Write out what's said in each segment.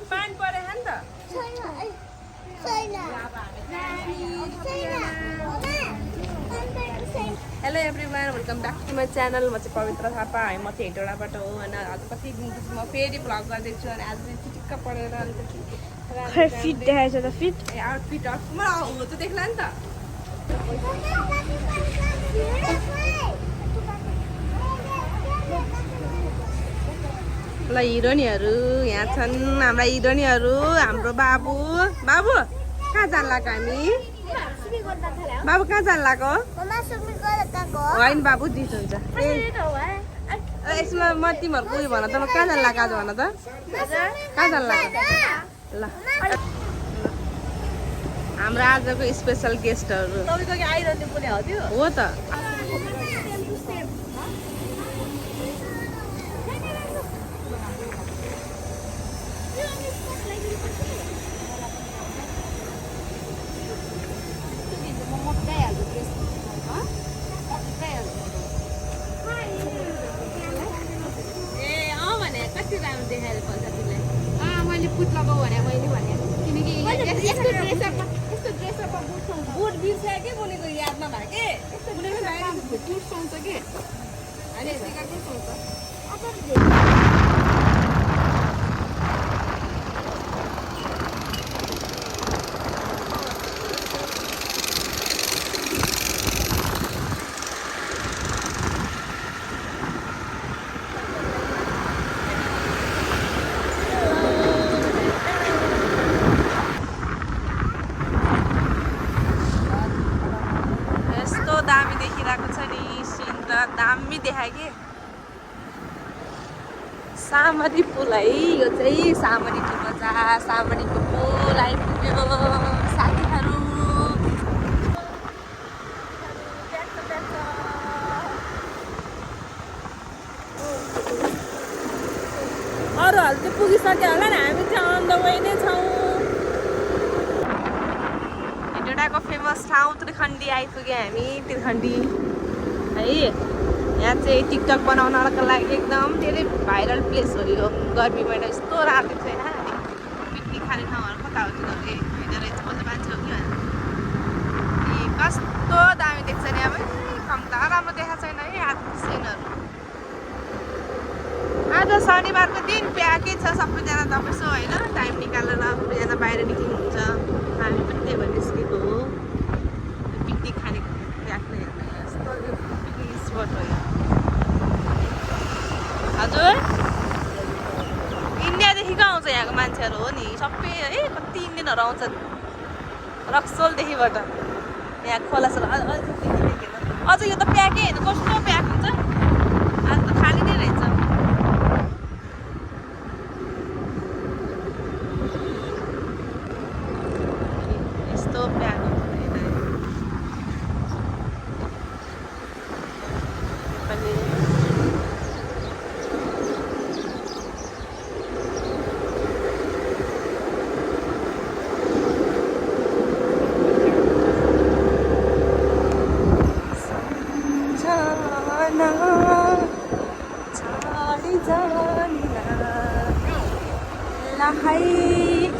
पानी परे नि त hello everyone welcome back to my channel म चाहिँ पवित्र थापा है म चाहिँ हेटौँडाबाट हो होइन आज कति दिनपछि म फेरि भ्लग गर्दैछु अनि आज चाहिँ चिटिक्क पढेर अलिकति फिट देखाएछ त फिट ए आउटफिट हो त देख्ला नि त ल हिरोइनहरू यहाँ छन् हाम्रा हिरोइनहरू हाम्रो बाबु बाबु कहाँ जान लाग्यो हामी बाबु कहाँ जान लाग्यो होइन बाबु डिस हुन्छ यसमा म तिमीहरूको उयो भन त म कहाँ जान लाग्यो आज भन त कहाँ जान लाग्यो ल हाम्रो आजको स्पेसल गेस्टहरू हो त मैले पुत लगाऊ भने मैले भने किनकि यस्तो ड्रेसअपमा बुट बिर्स्यो कि मुनिको याद नभए के बुट सुहाउँछ कि अहिले सिकाएको सुहाउँछ दामी देखिरहेको छ नि सिन त दामी देखायो कि सामरी पुल है यो चाहिँ सामरीको बजार सामरीको पुल आइपुग्यो साथीहरू अरूहरू चाहिँ पुगिसक्यो होला नि हामी चाहिँ अन द वे नै छौँ हेटौँडाको फेमस ठाउँ त्रिखण्डी आइपुग्यो हामी त्रिखण्डी है यहाँ चाहिँ टिकटक बनाउनको लागि एकदम धेरै भाइरल प्लेस हो यो गर्मी महिना यस्तो रातो छैन पिकनिक खाने ठाउँहरू कता हो त्यो होइन रहेछ कसो मान्छे हो कि ए कस्तो दामी देख्छ नि अब कम त राम्रो देखाएको छैन है आजको सिनहरू आज शनिबारको दिन प्याकै छ सबैजना तपाईँसो होइन टाइम निकालेर सबैजना बाहिर निक्लिनुहुन्छ हामी पनि त्यही भएर निस्केको हो पिकनिक खाने प्याक नै यस्तो पिकनिक स्पट हो यो हजुर इन्डियादेखिको आउँछ यहाँको मान्छेहरू हो नि सबै है कति इन्डियनहरू आउँछ रक्सोलदेखिबाट यहाँ खोलासोला अझ यो त प्याकै होइन कस्तो प्याक हुन्छ आज त खाली नै रहेछ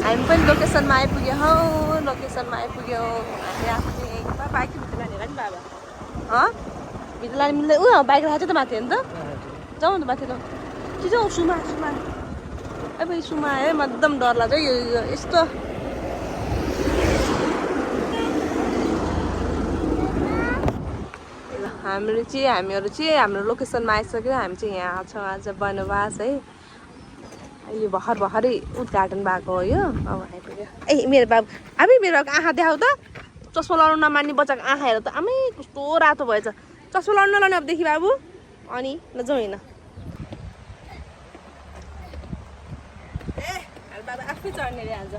हामी पनि लोकेसनमा आइपुग्यो हौ लोकेसनमा आइपुग्यौँ हामी आफ्नो बाइक भित्र लाने होला नि बाबा भित्र लाने मिल्दै बाइक राखेको थियो त माथि हो नि त जाउँ न माथि ल के जाउँ सुमा सुमा अब सुमा है म एकदम डर लाग्छ यो यस्तो हामीहरू चाहिँ हाम्रो लोकेसनमा आइसक्यो हामी चाहिँ यहाँ छौँ आज बनवास है यो भर्खरै उद्घाटन भएको हो यो अब आइपुग्यो ए मेरो बाबु अब मेरो बाबुको आँखा देखाउ त चस्मा लाउनु नमान्ने बच्चाको आँखा हेर त आमै कस्तो रातो भएछ चस्मा लाउनु नलाउने अबदेखि बाबु अनि ल जाउँ होइन ए बाबु आफै चढ्ने रे आज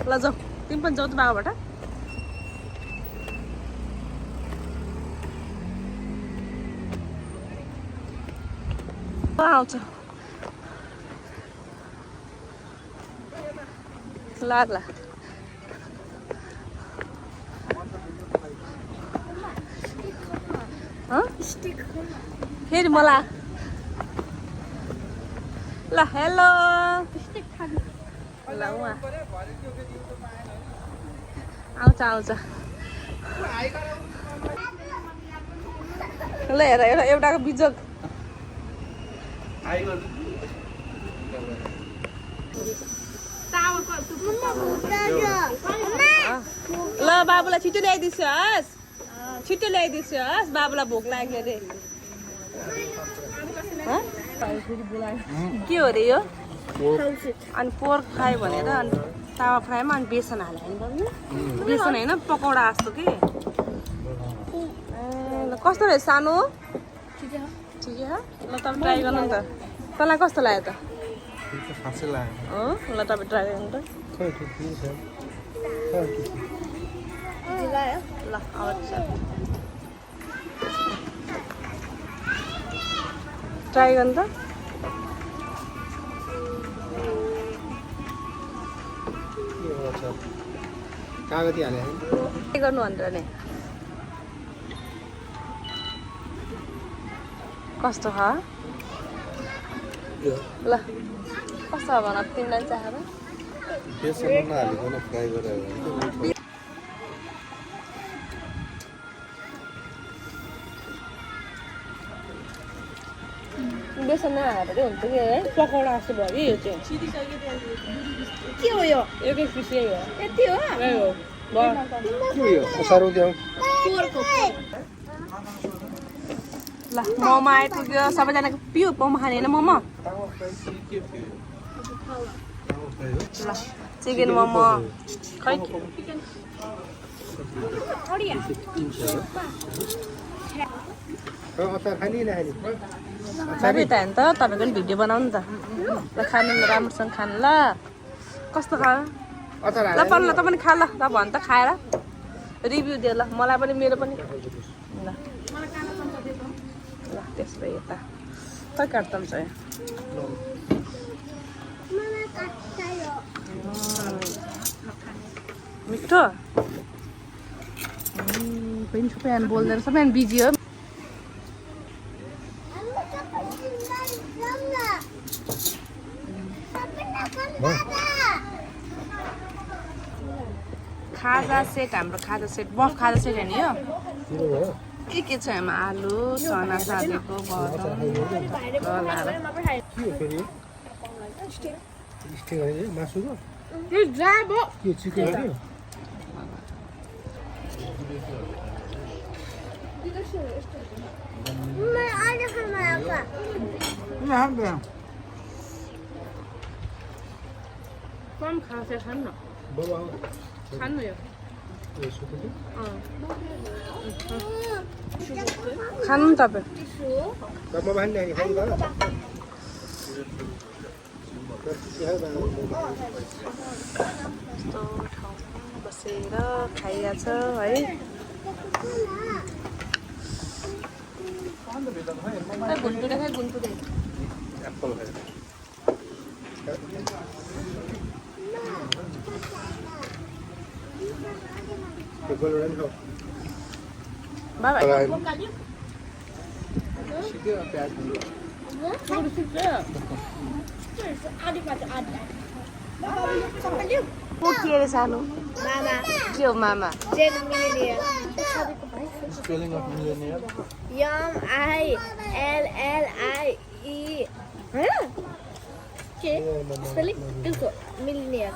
ल जाउँ तिमी पनि जाऊ त बाबाबाट आउँछ ल ल फेरि मलाई ल हेलो ल उहाँ आउँछ आउँछ ल हेर एउटाको बिजोग ल बाबुलाई छिटो ल्याइदिनुहोस् छिटो ल्याइदिनुहोस् बाबुलाई भोक लाग्यो अरे के हो अरे यो अनि पोर्क फ्राई भनेर अनि तावा फ्राईमा अनि बेसन हाल्यो भने बेसन होइन पकौडा जस्तो कि ल कस्तो रहेछ सानो ठिकै छ ल तपाईँ ट्राई गर्नु नि त तँलाई कस्तो लाग्यो त ल तपाईँ ट्राई गर्नु त ल आउँछ ट्राई गर्नु त कागती हाले के गर्नु भनेर नि कस्तो छ ल कस्तो भन तिमीलाई चाहेर बेसन नहालिकन फ्राई गरेर बेसन नहालेर चाहिँ हुन्छ कि है पकौडा जस्तो भयो कि यो चाहिँ के हो यो एकै पिस यही हो यति हो यही हो के यो सारो देऊ ल मोमो आइपुग्यो सबैजनाको पियो मोमो खाने होइन मोमो ल चिकन मोमो खै अचार खाने नखाने तपाईँ त होइन त तपाईँको पनि भिडियो बनाउनु त ल खानु राम्रोसँग खानु ल कस्तो खा अचार ल पल्ल त पनि खा ल त भन् त खाएर रिभ्यू दियो ल मलाई पनि मेरो पनि ल ल त्यसो यता खै काट्छन् चाहिँ मिठो पनि सबैजना बोल्दैन सबैजना बिजी हो खाजा सेट हाम्रो खाजा सेट बफ खाजा सेट होइन यो के छ यसमा आलु चना सादेको बदाम मासुको के चिकन थियो कम खाजा खानु न खानु यो खानु नि तपाईँ यस्तो ठाउँमा बसेर खाइरहेछ है गुन्टुरे खाइ गुन्टुरे बाबा के अरे सानो के हो मामा spelling of millionaire Spelling itu millionaire.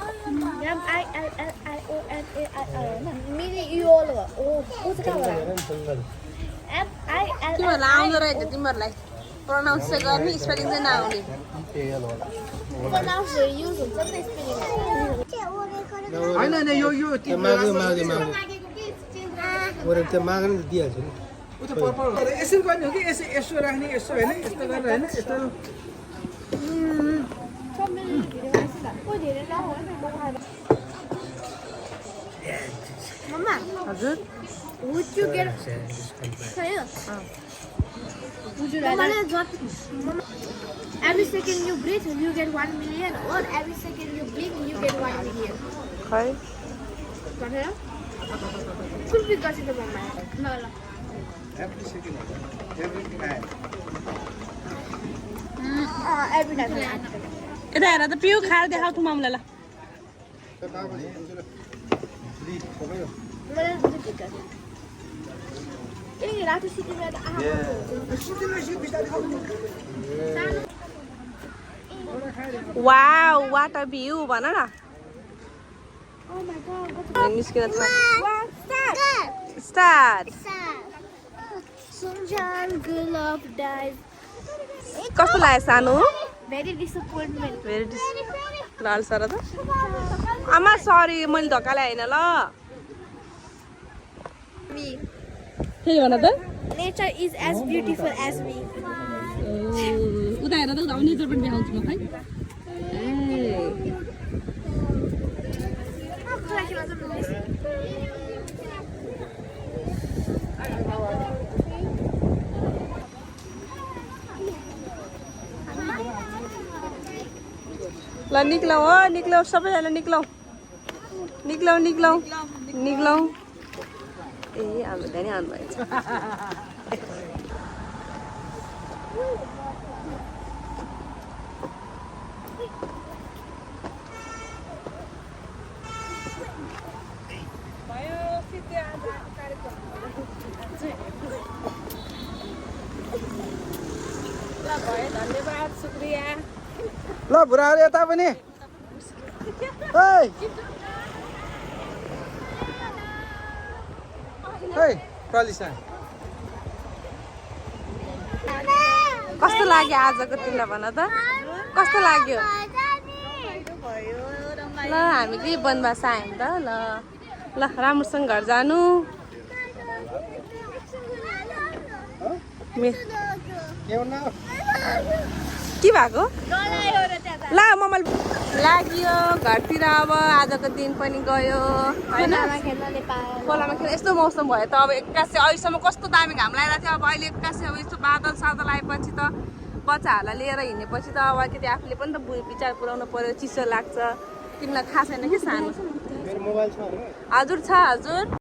Million. Oh, तिमीहरूलाई आउँदो रहेछ तिमीहरूलाई प्रनाउन्स चाहिँ गर्ने स्पेलिङ चाहिँ नआउने होइन होइन यो माग्यो त्यो माग्ने दिइहाल्छु नि यसो गर्ने हो कि यसो राख्ने यसो होइन यस्तो गरेर होइन यस्तो Mama, हजुर would you get? Would you rather? Mama, every second you breathe, you get 1 million, or every second you blink, you get 1 million. खै What? Could be got it, Mama. No. every second every time Every time. यता हेर त पिउ खाएर देखाउ तँ मामलाई ल wow what a view भन न Oh my god. निस्किन त Start. Start Sunjan Gulab died. कस्तो लाग्यो सानो Very disappointment. भेरी लाल सर त आमा सरी मैले धक्का ल्याएन ल Me. त्यही भन त Nature is as beautiful as me. उता हेर त उता नेचर पनि देखाउँछु म खै ल निक्लौ हो निक्लौ सबैजना निक्लौ निक्लौ निक्लौ निक्लौ ए हाम्रो त्यहाँ नि आउनुभएछ धन्यवाद शुक्रिया ल बुढाहरू यता पनि प्रलिसा कस्तो लाग्यो आजको तिमीलाई भन त कस्तो लाग्यो ल हामी चाहिँ वनवास आयौँ नि त ल ल राम्रोसँग घर जानु के भएको ल मोबाइल लाग्यो घरतिर अब आजको दिन पनि गयो होइन खोलामा खेल्न यस्तो मौसम भयो त अब एक्कासी अहिलेसम्म कस्तो दामी घाम लागेको थियो अब अहिले एक्कासी अब यस्तो बादल सादल आएपछि त बच्चाहरूलाई लिएर हिँडेपछि त अब अलिकति आफूले पनि त विचार पुऱ्याउनु पर्यो चिसो लाग्छ तिमीलाई थाहा छैन कि सानो हजुर छ हजुर